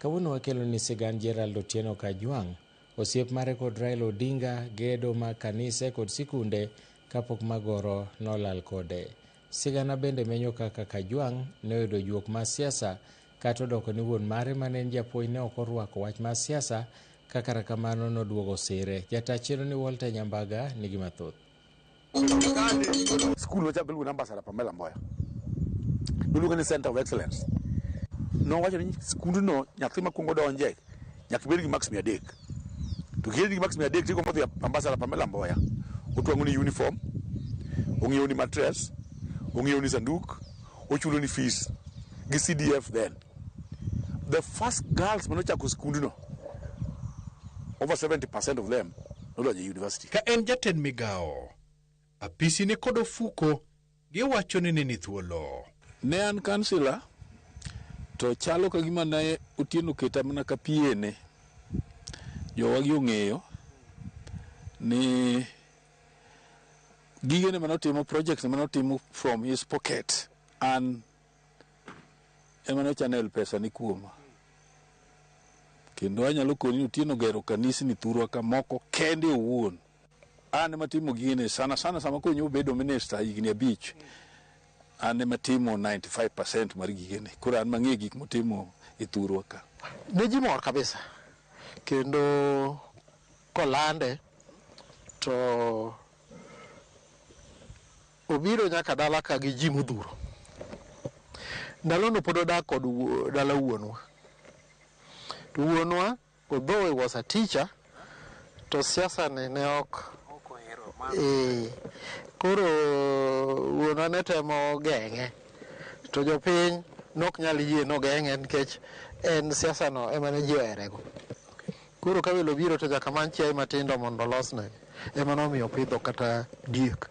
Kawuono wakeloni sigand Gerald Otieno Kajwang', osiep mare kod Raila Odinga, gedo mag kanise kod sikunde kapok magoro nolal kode. Sigana bende menyo kaka Kajwang' ne oyudo juok mar siasa kata odoko ni wuon mare mane en japuonj ne ok orwako wach mar siasa ka kata kamano noduogo sire. Jata chenro ni Walter Nyambaga nigi mathoth. Skul nochako iluongo ni Ambassador Pamela Mboya. Niluonge ni Center of Excellence. Nowacho ni skundno nyathi makwongo donje nyaka ibed gi marks 300. To kibed gi marks 300 tigombo dhi Ambassador Pamela Mboya. Otwang'o ni uniform, ong'iewo ni mattress, ong'iewo ni sanduk, ochulo ni fees gi CDF then. The first girls manochako skundno, over 70% of them nodonjo e university. Ka en jatend migawo, apisine kod ofuko giwacho ni ne ni thuolo. Ne an kansila to chalo ka gima ne Otieno keta mana ka PA ne. Jowagi ong'eyo ni gigene manotimo, projects manotimo from his pocket, an ema ne channel pesa ni kuoma. Kendo anyalo koni ni Otieno gero kanisni thurwa ka moko kende owuon. An ema timo gigene sana sana sama konyo obedo minister higni 5. An ema timo 95% mar gigene. Koro an mang'e gik motimo e thurwa ka. Ne ji mor kabisa kendo kolande to obiro nyaka dala ka gi ji modhuro. Ndalono pod odak kod dala wuonwa. To wuonwa, although he was a teacher, to siasa ni ne ok koro wuonwa ne temo geng'e to jopiny nok nyal yie nogeng'e nikech en siasa no ema ne ji oherego. Koro ka welo biro to nyaka many chiaye matindo mondo olosnegi. Ema nomiyo opidho kata diek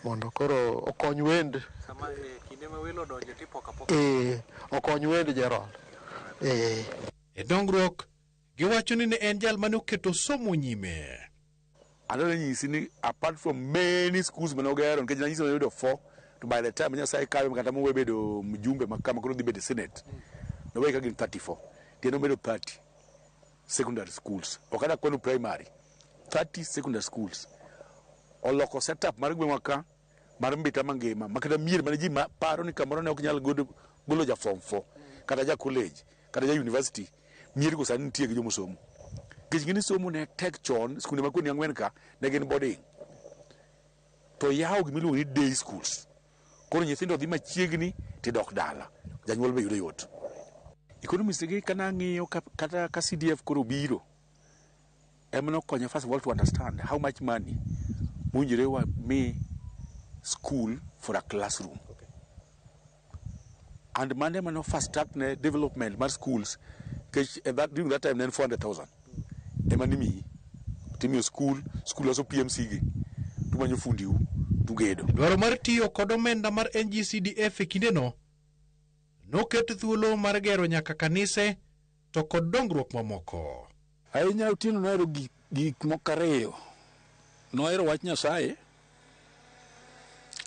mondo koro okony wend Sama kinde ma welo odonjo tipoko apoka. Okony wend Gerald. E dongruok, giwacho ni ne en jal mane oketo somo nyime. Adwaro nyisi ni apart from many schools mane ogero nikech nanyisi ni oyudo 4 to by the time Nyasaye kawe kata mowe bedo mjumbe ma kama koro dhi bedo e senate nowe ka gin 34 tiende omedo 30 secondary schools ok adwa kwano primary 30 secondary schools oloko setup mar gweng'wa ka mar Mbita mangima ma kata mier mane ji paro ni kamoro ne ok nyal golo ja form 4 kata ja college kata ja university mier go sani nitie gi jomosomo nikech ng'eni somo ne tek chon skunde ma koni ang'wen ka ne gin boarding to yawo gimiluongo ni day schools koro nyithindo dhi machiegni tidok dala janyuol be yudo yot economists gi kana ng'iyo kata ka CDF koro biro ema nokonya first of all to understand how much money mowinjore wa mi school for a classroom. And mano ema no fast track ne development mar schools nikech at that, during that time ne en 400,000 ema nimiyi timiyo school school loso PMC gi tumanyo fundiu tugedo. Dwaro mar tiyo kod omenda mar NGCDF e kindeno noket thuolo mar gero nyaka kanise to kod dongruok mamoko. Ahinya Otieno nohero gik moko ariyo. Nohero wach Nyasaye,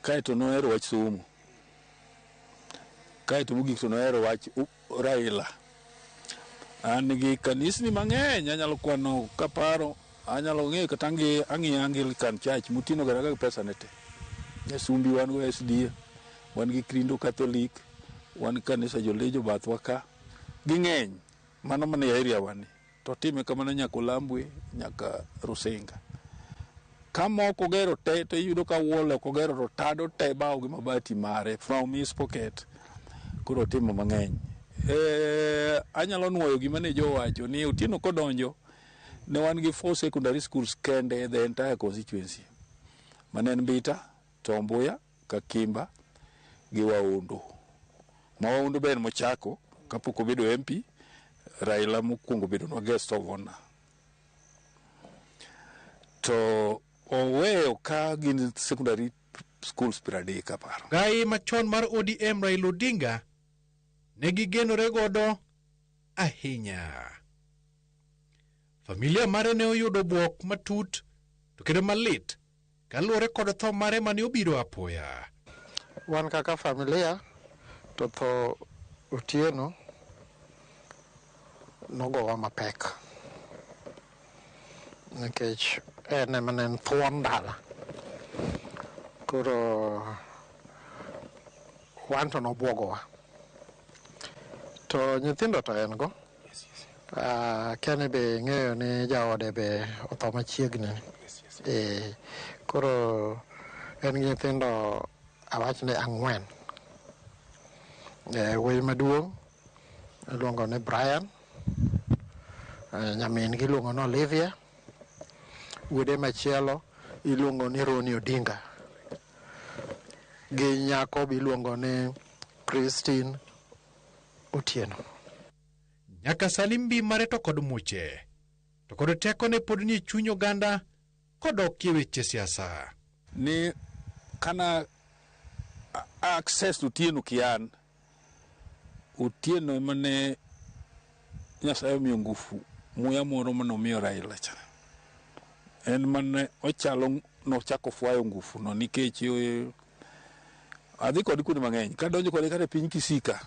kaeto nohero wach somo. Kaeto mogik to nohero wach Raila. An gi kanisni mang'eny anyalo kwano kaparo, anyalo ng'eyo kata ang'iyo Anglican Church Mutino ogero gi pesa ne te. Nyasumbi wan go SDA, wan gi Krindo Catholic, wan gi kanisa Jolejo bathwa ka. Ging'eny, mano mana e area wa ni. To time kamano nyaka Olambwe, nyaka Rusinga. Ka moko ogero te to iyudo ka wall ok ogero to tado te bao gi mabati mare from his pocket. Koro otimo mang'eny. Anyalo nuoyo gima ne jowacho ni Otieno kodonjo ne wan gi 4 secondary schools kende the entire constituency. Mane en Mbita, Tombuya, Kakimba gi Waondo. Ma Waondo be en mochako kapok obedo MP, Raila mokwongo bedonwa guest of honor. To oweyo ka gin secondary schools 30 aparo. Gai machon mar ODM Raila Odinga ne gigenore godo ahinya. Familia mare ne oyudo bwok matut to kendo malit kaluwore kod tho mare mane obiro apoya. Wan kaka familia to tho Otieno Nogowa mapek nikech en ema ne en thuon dala. Koro wan to nobwogowa. To nyithindo to en go. Akia ni be ing'eyo ni jaode be otho machiegni. Eh, koro en gi nyithindo awach ni ang'wen. Eh, wuoyi maduong' iluongo ni Brian. Nyamin gi iluongo ni Olivia. Wuode machielo iluongo ni Ronnie Odinga. Gi nyako be iluongo ni Christine Otieno. Nyaka sani mbi mare to kod muche, to kod tekone pod nie chuny oganda kodokie weche siasa. Ni kana access Otieno kian Otieno ema ne Nyasaye omiyo ngufu muya moro manomiyo Raila cha. En mane ochalo nochako fwayo ngufu no nikech adhi kode kuonde mang'eny kadonjo kode kata e piny Kisika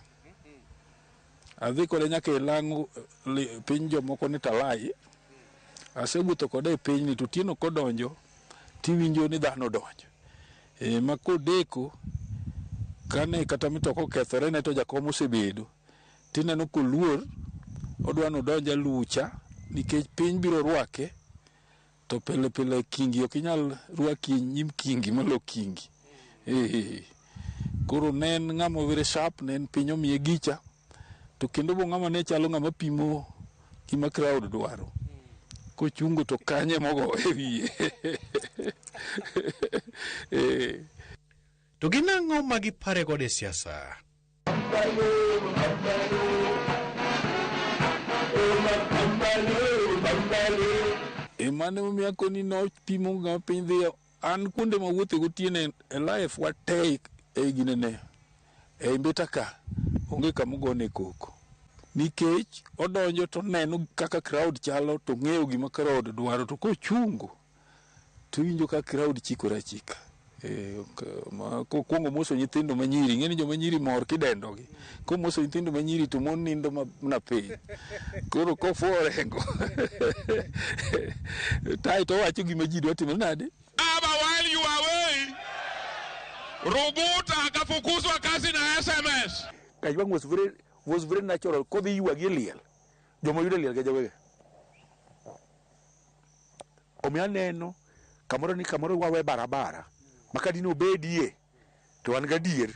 adhi kode nyaka e Lang'o piny jomoko ni Talai asewuotho kode e pinyni to Otieno kodonjo tiwinjo ni dhano odonjo e, ma kodeko kane kata mitoka okethore ne to jakom osebedo tineno koluor odwa nodonj alucha nikech piny biro rwake to pile pile kingi ok inyal rwaki nyim kingi malo kingi e, koro ne en ng'ama very sharp ne en piny omiye gicha to kendo bo ng'ama ne chalo ng'ama pimo gima crowd dwaro kochungo to kanye mogo e wiye e. To gin ang'o ma gipare godo e siasa? E mane omiyo akoni nopimo ng'ama piny dhiyo an kuonde mawuothe gotieno e life wate e ginene ei mbita ka onge kama ogone koko nikech odonjo to oneno kaka crowd chalo to ong'eyo gima crowd dwaro to kochungo to iwinjo ka crowd chikore achika e, kokwongo moso nyithindo manyiri ing'e ni joma nyiri mor kidendogi komoso nyithindo manyiri to mon nindo mana piny koro kofuo orengo tai to owacho gima ji dwa timo nade. Baba, while you are away, Ruguta akafukuzwa kazi na SMS. Kajwang' was very natural kodhi ywagi e liel joma yudo e liel ga jowege omiyo aneno kamoro ni kamoro wawe barabara ma ka dine obedie to wan gadier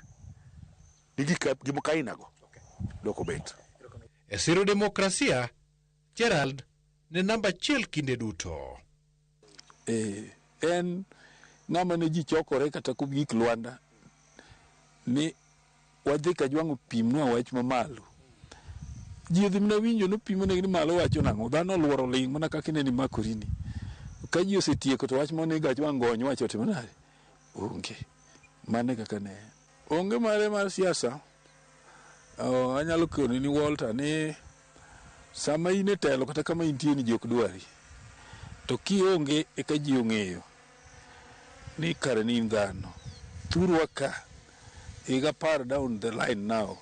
ni gik gima ainago dok obet. E siro demokrasia, Gerald ne namba achiel kinde duto. E, en ng'ama ne ji chokore kata gik Lwanda ni wadhi Kajwang' opimnwa wach mamalo ji odhi mana winjo nopimo negi ni malo wacho nang'o dhano oluoro ling' mana kaka ineni makorini ka ji osetieko to wach mane Kajwang' gony wacho timo nade onge mane kaka ne onge mare mar siasa. Anyalo koni ni Walter ni sama in e telo kata kama intie ni ji ok dwari to kionge eka ji ong'eyo ni kare ni in dhano thurwa ka higa 10 down the line now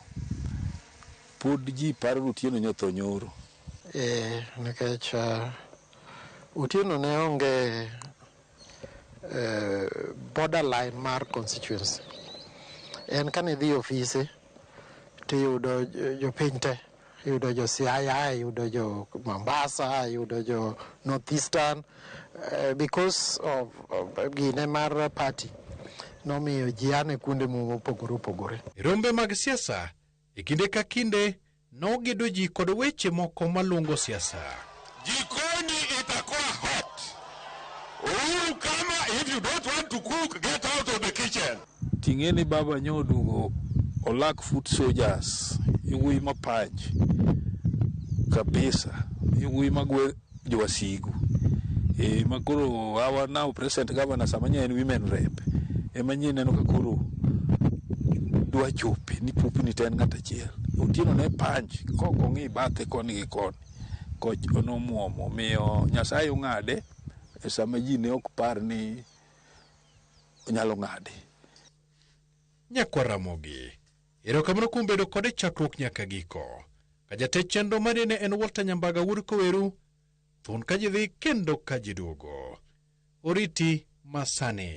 pod ji paro ni Otieno nyotho nyoro. Eh, nikech Otieno ne onge borderline mar constituency. En kane idhi e ofise tiyudo jopiny te, iyudo jo Siaya, iyudo jo Mombasa, iyudo jo North Eastern, because of gine mar party nomiyo ji ane kuonde mopogore opogore. E rombe mag siasa, e kinde ka kinde nogedo ji kod weche moko malungo siasa. Jikoni itakuwa hot. Uhuru kama if you don't want to cook, get out of the kitchen. Ting'e ni baba nyoduogo olak foot soldiers iwuoyi mapaj kabisa iwuoyi magwe jowasigu e, ma koro our now present governor sama nye en women rep ema nyie neno ka koro dwa chope ni pupni to en ng'at achiel Otieno ne panch kok ong'i bathe koni gi koni koch nomuomo miyo Nyasaye ong'ade e sama ji ne ok par ni onyalo ng'ade. Nyakwar Ramogi, erokamano kuom bedo kode chakruok nyaka giko. Ka jatech chenro mari ne en Walter Nyambaga wuod Koweru, thun ka ji dhi kendo ka ji duogo. Oriti masani.